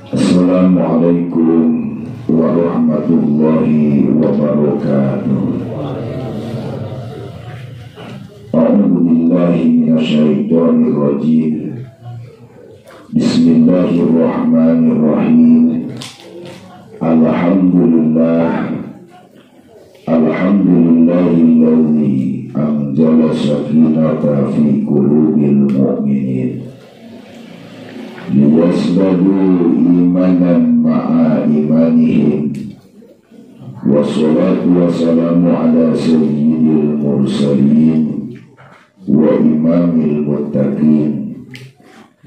Assalamualaikum warahmatullahi wabarakatuh. A'udzu billahi minasyaitonir rajim. Bismillahirrahmanirrahim. Alhamdulillah. Alhamdulillahilladzi anzala sakinata fi qulubil mu'minin liyazdadu imanan ma'a imanihim. Wassalatu wassalamu ala sayyidil mursalin wa imamil muttaqin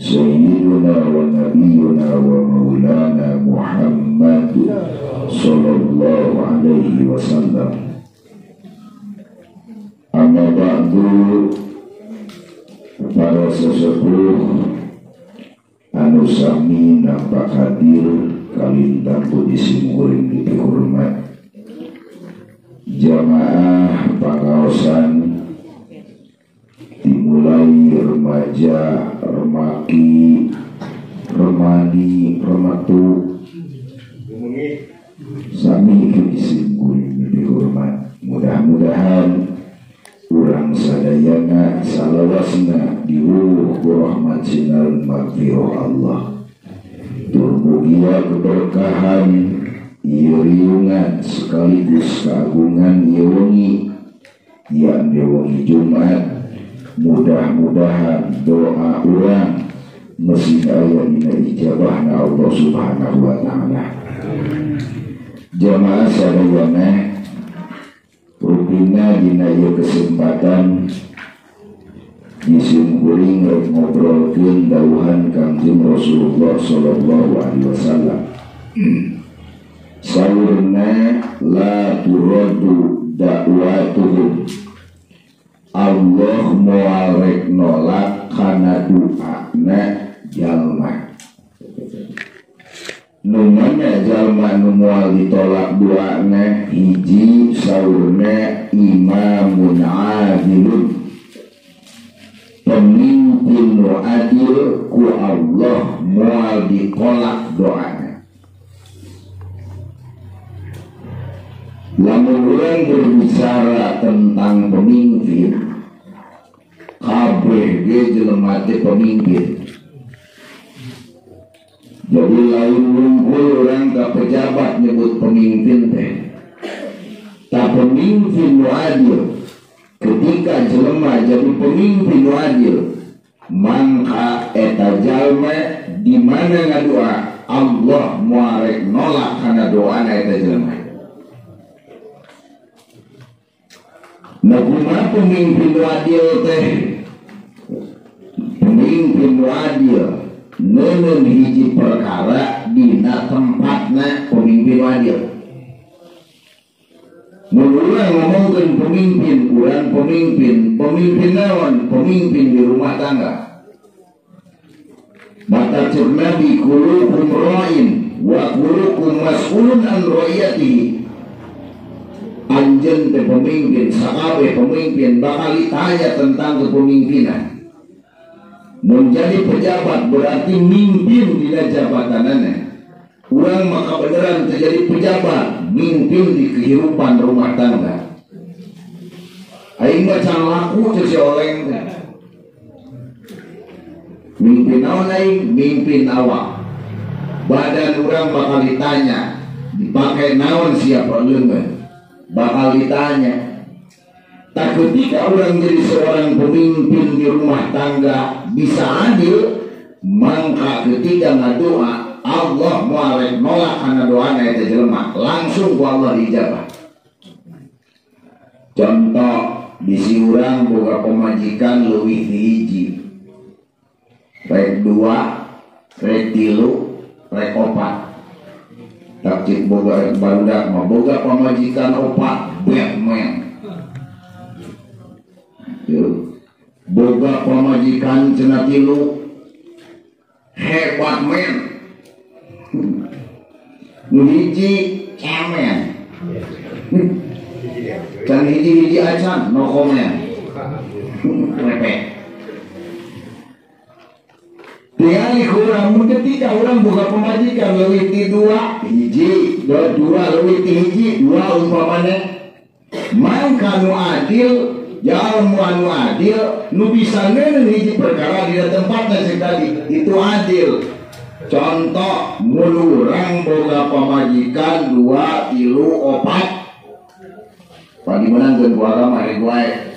sayyiduna wa nabiyyuna wa maulana Muhammad sallallahu alaihi wasallam. Amma ba'du, para sesepuh anu sami nampak hadir kalintang budi simkuring dipihormat, jamaah pangaosan dimulai remaja, remaki, remani, rematu sami simkuring dipihormat. Mudah-mudahan urang sadayana salawasna diwuh ku rahmat sinar magfirah Allah. Tur mugia keberkahan ieu riungan sekaligus keagungan ieu wengi, yakni wengi Jumat. Mudah-mudahan doa urang mesin aya dina ijabahna Allah Subhanahu wa taala. Jamaah sadayana, rupina dina ieu kesempatan disimkuring rek ngobrolkeun dawuhan Kangjeng Rasulullah sallallahu alaihi wasallam. Saurna la turaddu da'watuhum. Allah moal rek nolak kana doana jalma. Nu mana jalma nu moal ditolak doana? Hiji saurna imamun adilun, pemimpin nu adil ku Allah moal ditolak doana. Lamun urang berbicara tentang pemimpin, kabeh ge jelema teh pemimpin. Jadi lain wungkul orang ke pejabat nyebut pemimpin teh. Tak pemimpin nu adil. Ketika jelema jadi pemimpin nu adil, mangka eta jalma di mana ngadoa Allah moal rek nolak kana doana eta jelema. Nah, kumaha pemimpin nu adil teh? Pemimpin nu adil neuneun hiji perkara dina tempatna pemimpin nu adil. Mun urang ngomongkeun pemimpin, urang pemimpin, pemimpin naon? Pemimpin di rumah tangga. Mata cek Nabi, kulukum ra'in wa kulukum mas'ulun an ra'iyatihi. Anjeun teh pemimpin, sakabeh pemimpin bakal ditanya tentang kepemimpinan. Menjadi pejabat berarti mimpin dina jabatanana. Urang maka beneran terjadi pejabat, mimpin di kehidupan rumah tangga. Aing mah can laku cek si oleng teh. Mimpin naon aing? Mimpin awak. Badan urang bakal ditanya, dipakai naon siapa leungeun? Bakal ditanya. Tak ketika orang jadi seorang pemimpin di rumah tangga bisa adil, maka ketika ngadoa Allah moal rek nolak kana doana eta jelema, langsung ku Allah diijabah. Contoh di si urang boga pamajikan leuwih ti hiji, rek dua, rek tilu, rek opat. Tak cik boga rek barudak mah boga pamajikan opat, Batman. Boga pamajikan cenah tilu, hebat men. Nu hiji cemen. Can hiji-hiji acan no comment. Repek. Tingali kurang ketika orang boga pemajikan leuwih ti dua hiji, dua leuwih ti hiji, dua umpamana. Mangka nu adil, jalma nu adil, nu bisa ngeuneuh hiji perkara di tempatna cek tadi, itu adil. Contoh mun urang boga pamajikan 2, 3, 4. Pagi menangkeun ku agama rek wae.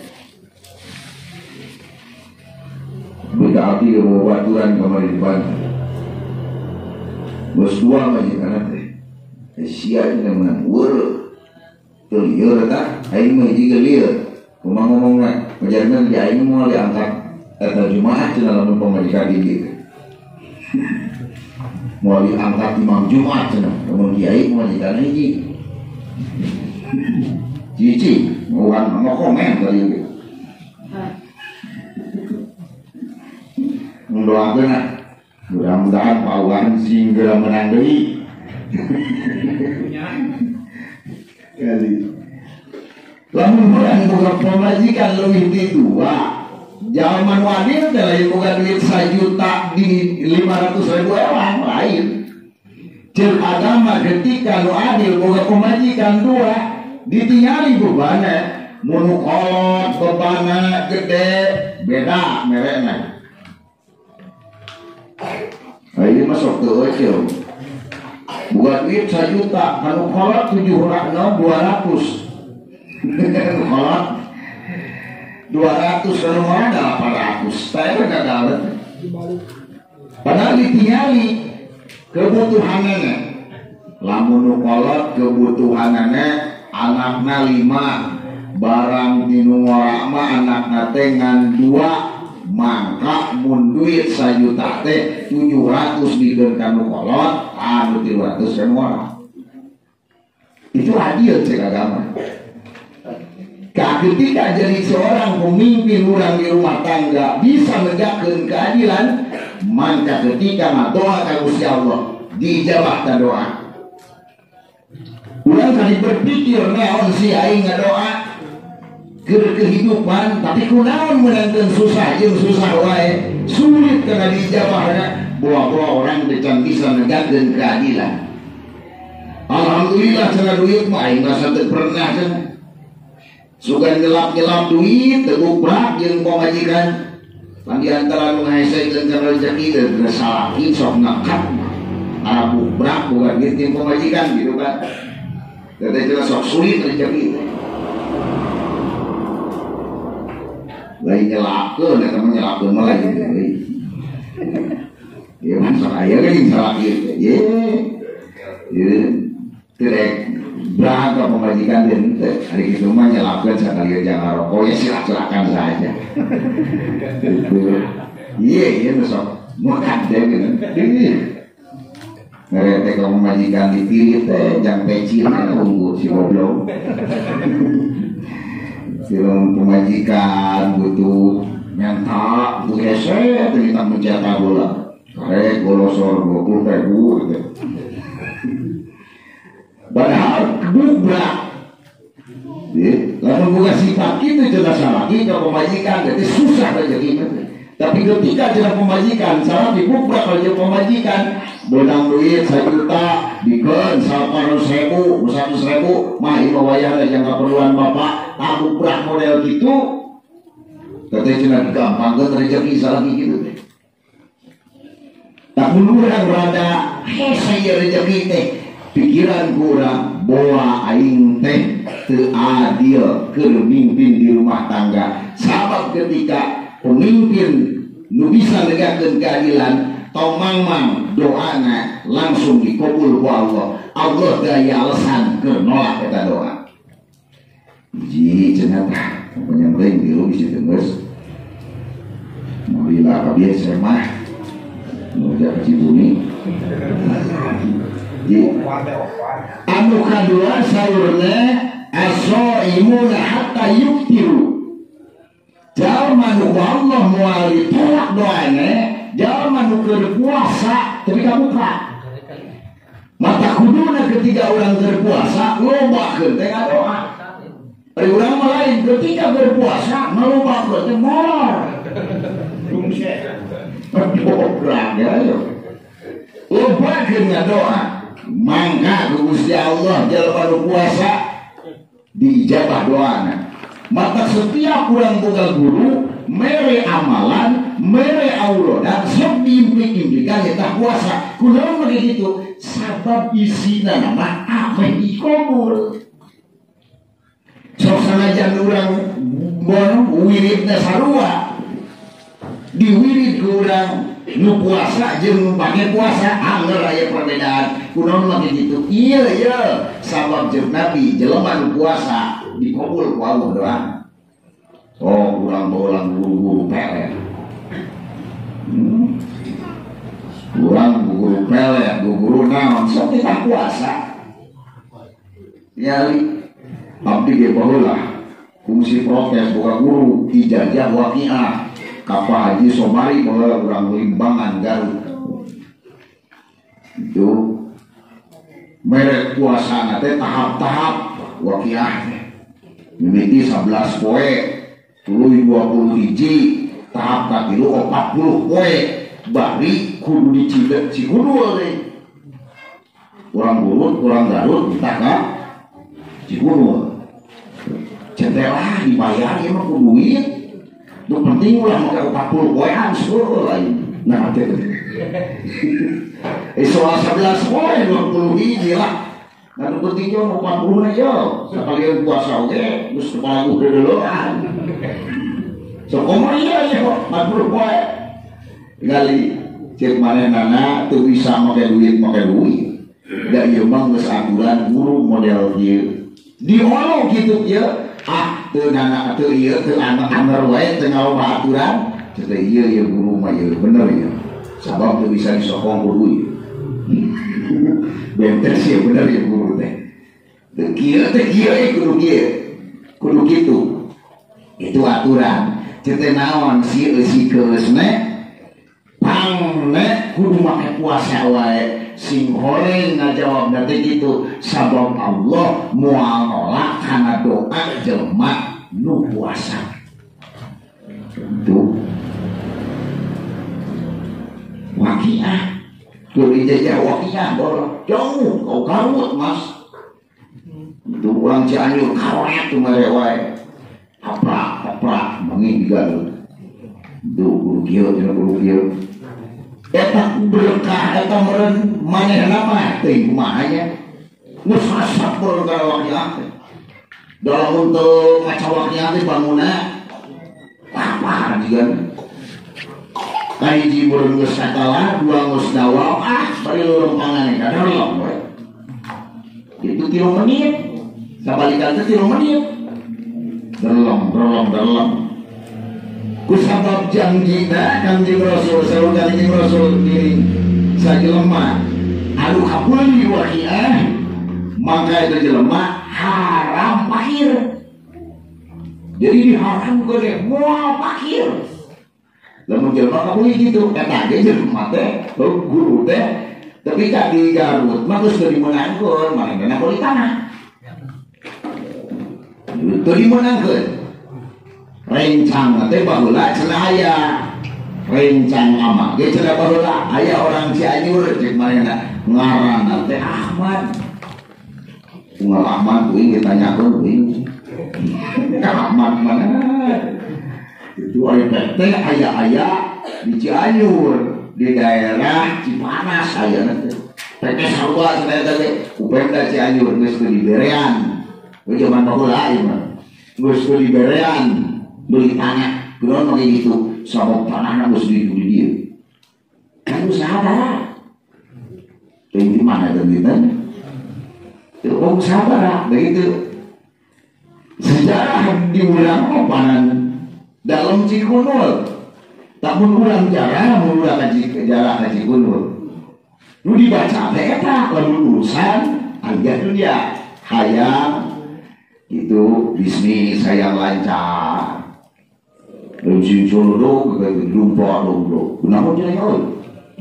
Beda api ke bawah baturan kamar di Banten. Bos dua majikan teh. Sia cenah menang weureuh. Teu lieur tah, aing mah hiji ge lieur. Kumaha ngomongna? Majarna di aing moal diangkat eta Jumaah cenah lamun pamajikan hiji teh. Moal diangkat imam Jumat cenah, lamun kiai pamajikan hiji. Cici, bukan mau komen kali ini. Mendoakan lah, mudah-mudahan Pak Wan sing geura menang deui. Kali. Lamun urang boga pamajikan leuwih ti dua, jalma nu adil teh lain boga duit 1 juta di 500.000 ewang lain. Ceuk agama ketika nu adil boga pamajikan dua, ditingali bebana, mun nu kolot bebana gede beda merekna. Ini masuk ke ecil. Buat duit 1 juta, kalau kolot 700, 200. Kolot 200, kalau mau 800. Saya gagal. Padahal ditingali kebutuhannya. Lamun kolot kebutuhannya anakna 5, barang tinu ngora mah anakna teh ngan 2. Mangka mun duit 1 juta teh 700 dikeun ka nu kolot, anu 300 ka nu ngora. Itu adil cek agama. Ketika jadi seorang pemimpin urang di rumah tangga bisa menegakkan keadilan, maka ketika ngadoa ka Gusti Allah dijawab ta doa. Urang tadi berpikir naon si aing ngadoa keur kehidupan, tapi kunaon meunangkeun susah jeung susah wae, sulit kana dijabahna. Boa-boa orang teh can bisa negakkeun keadilan. Alhamdulillah cenah duit mah aing rasa teu pernah cenah. Sugan nyelap-nyelap duit teu bubrak jeung pamajikan. Pan di antara nu ngahesekeun kana rezeki teh salaki sok nekat. Arah bubrak boga duit jeung pamajikan gitu kan. Teh cenah sok sulit rezeki teh. Lain nyelapkeun eta mah nyelapkeun mah lain deui. Ieu mah sok aya geuning salaki teh. Ye. Ye. Teu rek brah ka pamajikan teh henteu. Ari kitu mah nyelapkeun sakali jangan rokok ya silakan saja. Gitu. Ieu ieu nu sok mekat teh geuning. Mere teh ka pamajikan dipilih teh jang pecina unggul si goblok. Film pemajikan butuh nyanta, butuh hese, ternyata mencetak bola. Karek golosor 20.000 gitu. Padahal bubrak. Lamun buka sifat itu jelas lagi ke pemajikan, jadi susah rezeki. Tapi ketika jelas pemajikan, salah dibubrak kalau jadi pemajikan, benang duit 1 juta, dikeun 100.000, 100.000, mah ieu wayahna jang keperluan bapak, tabubrak model gitu. Teh cenah gampangkeun rezeki salah gitu teh. Tak urang rada hese ieu rezeki teh. Pikiran kurang boa aing teh teu adil keur mimpin di rumah tangga. Sabab ketika pemimpin nu bisa negakkeun keadilan, tong mangmang doana langsung dikabul ku Allah. Allah daya alasan keur nolak eta doa. Hiji cenah tah, pokoknya penting tilu bisi geus. Alhamdulillah kabiasa mah nu ka Cibumi. Anu kadua saurna as-shaimuna hatta yuftiru. Jalma nu Allah moal ditolak doana, jalma nu keur puasa tapi kabuka. Mata kuduna ketika orang berpuasa lobakeun teh ngadoa. Ari urang mah lain ketika berpuasa ngalobakeun teh molor. Gobrak ya. Lobakeun ngadoa. Mangga ku Gusti Allah jelema nu puasa diijabah doana. Maka setiap urang boga guru mere amalan, mere aurodan sok diimplik-implikan eta puasa. Kunaon make kitu? Sabab isina mah ameh dikabul. Sok sanajan urang bono wiridna sarua. Diwirid ku urang nu puasa jeung nu pake puasa angger aya perbedaan. Kunaon make kitu? Ieu ieu sabab jeung Nabi jelema nu puasa dikabul ku Allah doa. Oh, kurang bolang guru-guru pelet. Kurang guru pelet, guru naon sok kita puasa. Yali abdi ge baheula fungsi protes boga guru ijazah waqiah ka Pak Haji Sobari baheula urang Limbangan Garut. Itu merek puasa teh tahap-tahap waqiah teh. Mimiti 11 poe, tuluy 20 hiji, tahap katilu 40 poe, bari kudu dicidek Cikudul teh. Urang Garut, urang Garut kita ka Cikudul. Centelah dibayar ieu mah ku duit. Nu penting ulah make 40 poean seueur lain. Nah teh. Soal 11 poe 20 hiji lah. Nah, nu penting mah 40 na ieu. Sakalian puasa oge geus kepala gede deulean. So komo ieu ieu 40 poe. Gali cek manehna teu bisa make duit make duit. Da ieu mah geus aturan guru model kieu. Diolo kitu ieu ah teu nana teu ieu teu anger wae teu ngaloba aturan. Cek teh ieu ieu guru mah ieu bener ieu. Sabab teu bisa disokong ku duit. Benter sih bener ya guru teh. Teu kieu teh kieu kudu kieu. Kudu kitu. Itu aturan. Cek teh naon si eusi keusne pangne kudu make puasa wae. Sing horeng ngajawab teh kitu sabab Allah moal nolak kana doa jelema nu puasa. Tuh. Waqiah. Tuh ijazah waqiah bola jauh kau Garut mas. Itu orang Cianjur karoet tuh mere wae. Haprak haprak mangi di Garut. Tuh guru kieu cenah guru kieu. Eta berkah eta meureun manehna mah teuing kumaha nya. Geus asap meureun kana waqiah teh. Dalam untuk maca waqiah teh bangunna lapar jiga. Kahiji meureun geus sakalah, dua geus dawam, ah bari leureumpangan kadang we. Itu 3 menit. Sabalikan teh 3 menit. Derlong, derlong, derlong. Ku sabab janjina Kangjeng Rasul, saur Kangjeng Rasul diri sajelema anu kabeuli waqiah maka itu jelema haram pakir. Jadi diharamkeun teh moal pakir. Lamun jelema kabeuli kitu eta ge jelema teh guru teh tapi ka di Garut mah geus teu dimeunangkeun manehna meuli tanah. Teu dimeunangkeun. Rencang teh baheula cenah aya. Rencang ama ge cenah baheula aya orang Cianjur cek manehna ngaranna teh Ahmad. Unggal Ahmad kuing ditanyakeun kuing. Ahmad mana? Itu aya teh aya-aya di Cianjur di daerah Cipanas aya teh. Teh sarua cenah eta teh Upemda Cianjur geus teu diberean. We jaman baheula ieu mah. Geus teu diberean beli tanah, kunaon make kitu sabab tanahna geus di dieu. Kan usaha bara. Teuing di mana teh dinten? Teu usaha bara begitu. Sejarah diulang panan dalam Cikunul. Lamun urang jarah, mun urang jarah ka Cikunul. Nu dibaca teh eta lamun urusan aliyah dunia, hayang itu bisnis hayang lancar. Rujing jodoh, lumpa lumpa. Kenapa dia euy?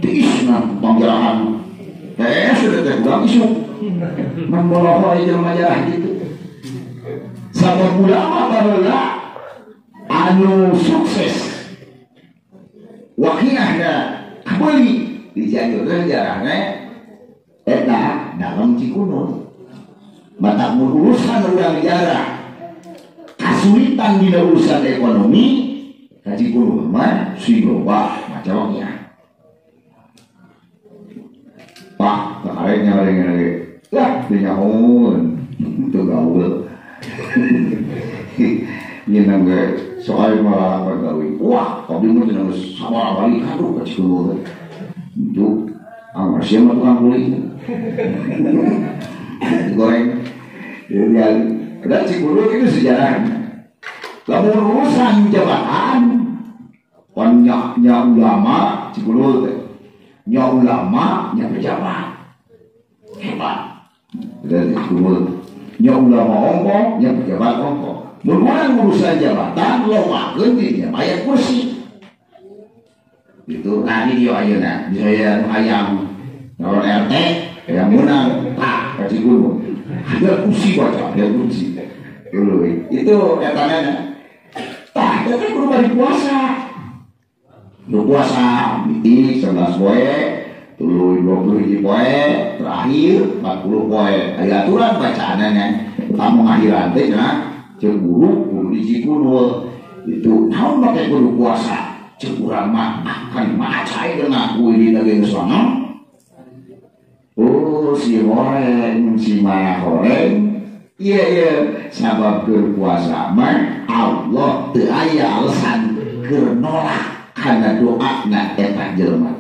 Tiis nah pangjarahan. Sudah teh urang isuk. Memboloho jelema jarah gitu. Sabab ulama baheula anu sukses waqiahna beli di Cianjur teh sejarahna eta dalam Cikunul. Mata urusan urang jarah kasulitan dina urusan ekonomi ka Cikunul mah sing loba maca waqiah. Pak, karek nyareng-nyareng. Lah, teu nyahoeun. Teu gaul. Nyeunang ge soal malah gawe. Wah, abdi mah cenah geus sabaraha balik aduh ka Cikunul. Itu anggar sia mah tukang kuli. Goreng. Jadi ada Cikunul itu sejarah. Lamun urusan jabatan nya ulama Cikunul teh. Nya ulama nya pejabat. Hebat. Dari Cikunul. Nya ulama ongkoh, nya pejabat ongkoh. Mun urang urusan jabatan lobakeun di nya bayar kursi. Itu nah di dieu ayeuna bisa aya nu hayang calon RT yang menang tah ka Cikunul. Ada kursi baca, ada kursi. Dulu itu etana. Tah, eta kudu bari puasa. Nu puasa miti 11 poe, tuluy 20 hiji poe, terakhir 40 poe. Aya aturan bacaanana. Kamu ngakhiran teh cenah ceuk guru kudu di Cikunul. Itu naon make kudu puasa? Ceuk urang mah kan maca ieu ngaku di daging sono. Oh si horeng, si maya horeng. Iya iya, sabab keur puasa mah Allah teu aya alasan keur nolak kana doana eta jelema.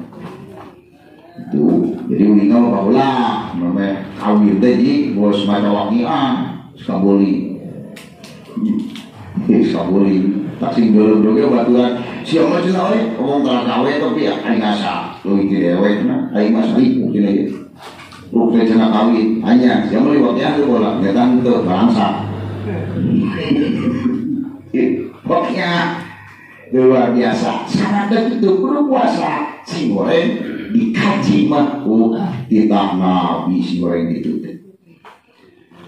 Itu jadi ulinga baheula mah kawin teh di bos maca waqiah sakaboli. Sakaboli tak sing geuleuh ge baturan sia mah cenah we ngomong ka gawe tapi aing asa leuwih ti dewe cenah aing mah saripu cenah ieu. Ruk teh cenah kawin hanya sia mah liwat teh bola nyata teu barangsa. Pokoknya luar biasa. Syaratnya itu kudu puasa sing goreng dikaji mah ku titah nabi sing goreng itu teh.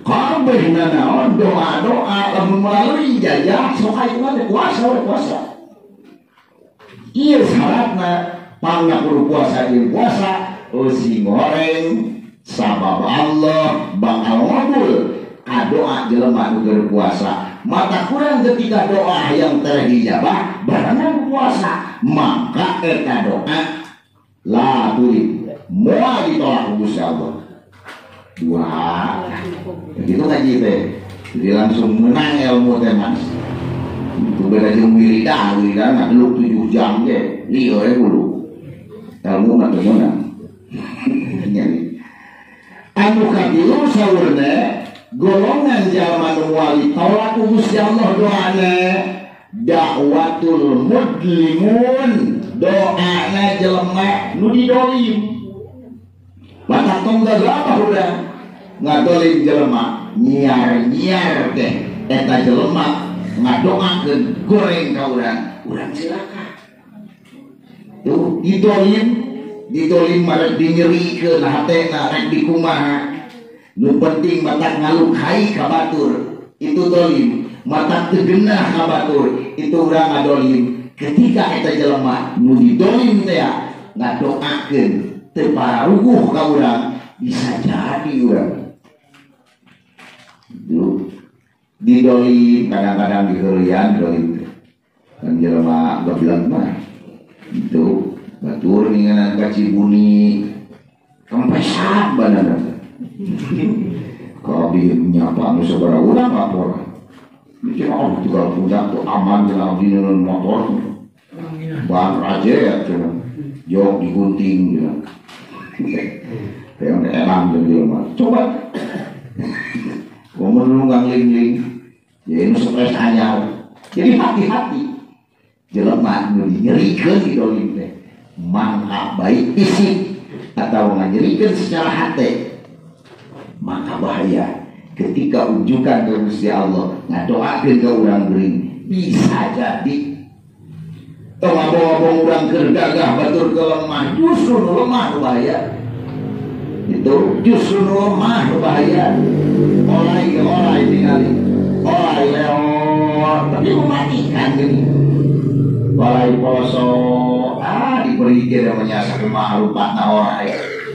Kabeh nanaon doa-doa lamun melalui ijazah sok aya mah puasa we puasa. Ieu syaratna pangna kudu puasa jeung puasa sing goreng sabab Allah bakal ngabul kadoa jelema nu keur puasa. Mata kurang ketika doa yang terhijabah barengan puasa maka eta doa la turid moal ditolak ku Gusti Allah. Dua itu ngaji teh jadi langsung menang ilmu teh mas. Itu beda jeung wiridan, wiridan ngadeluk 7 jam ge lieur we kudu ilmu mah teu meunang. Anu katilu saurna golongan jalma nu wali tolak ku Gusti Allah doana dakwatul mudlimun doana jelema nu didolim. Mata tong gagah urang ngadolim jelema nyiar-nyiar teh eta jelema ngadoakeun goreng ka urang, urang cilaka. Tuh didolim, didolim mah rek dinyerikeun hatena rek dikumaha. Nu penting mata ngalukai ka batur itu dolim, mata teu geunah ka batur itu urang ngadolim. Ketika eta jelema nu didolim teh ngadoakeun teu pararuguh ka urang bisa jadi urang. Itu didolim kadang-kadang diheureuyan dolim teh. Kan jelema goblok mah itu batur ninganan ka Cibuni kempesan banana. Kalau nyapa nu sabaraha urang lapor. Di cenah tukang puncak tuh aman cenah di motor. Ban raja ya cenah. Jok digunting cenah. Yang elang jeung jelema. Coba. Ngomong nu ngangling-ling. Jadi nu stres anyar. Jadi hati-hati. Jelema nu dinyerikeun didolim teh. Mangka baik fisik atau nganyerikeun secara hati. Maka bahaya ketika unjukan ke Gusti Allah ngadoakeun ka urang geuring bisa jadi tong abong-abong urang keur gagah batur ke lemah justru nu lemah nu bahaya. Itu justru nu lemah nu bahaya. Olai tingali olai leor tapi mematikan gini. Olai poso diberi leutik ge da mah sakumaha lupatna orai.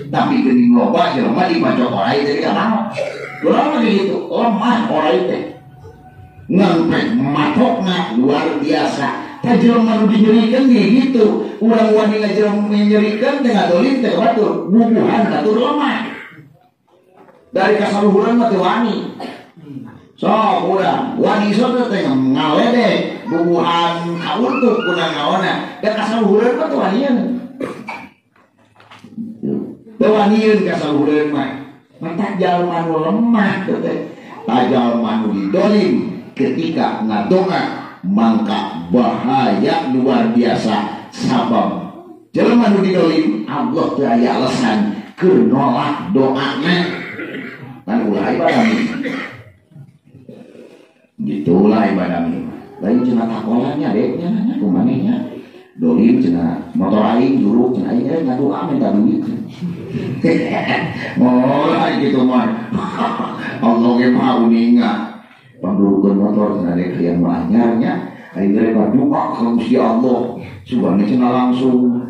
Tapi geuning loba jelema dipacok orai jadi ka urang mah gitu, lemah orai teh. Ngampe matokna luar biasa. Tah jelema nu dinyerikeun ge gitu. Urang wani ngajelema nyerikeun teh ngadolim teh batur, bubuhan batur lemah. Dari kasaluhuran mah teu wani. Sok urang wani sok teh ngaledek bubuhan kauntuk kuna naonna. Da kasaluhuran mah teu wanian. Teu wanieun kasaluhuran mah. Matak jalma nu lemah teh. Tajalma nu didolim ketika ngadoa mangka bahaya luar biasa sabab jelema nu didolim Allah teu aya alasan keur nolak doana. Kan ulah ibadah gitulah ibadah lain cenah takolanya deknya nanya kumanehnya dolim cenah motor aing juruk cenah aing ngadoa minta duit. Oh gitu mah Allah ge maha uninga pangdurukeun motor cenah dek hayang nu anyar nya aing rek doa ka Gusti Allah subhanna cenah langsung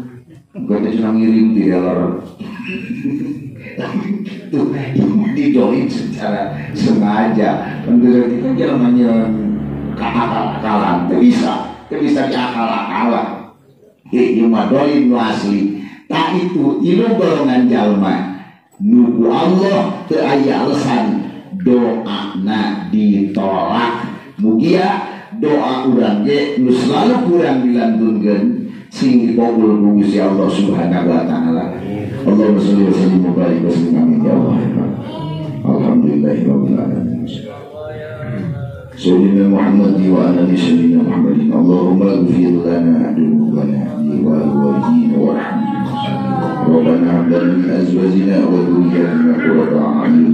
geus cenah ngirim di dealer. Itu didolim secara sengaja. Menurut kita jalannya keakal-akalan, tidak bisa diakal-akalan. Ieu mah dolim nu asli. Tak itu ilu golongan jalma nu ku Allah teu aya alasan doana ditolak. Mugia doa urang ge nu selalu kurang dilantunkeun sing dikabul ku Gusti Allah Subhanahu wa taala. Allahumma shalli wa sallim wa barik wa sallim amin ya Allah. Alhamdulillahirabbil alamin. Sayyidina Muhammad wa ala ali sayyidina Muhammadin. Allahumma ighfir lana dzunubana wa walidina warhamna. Rabbana hab lana min azwajina wa dhurriyyatina qurrata a'yun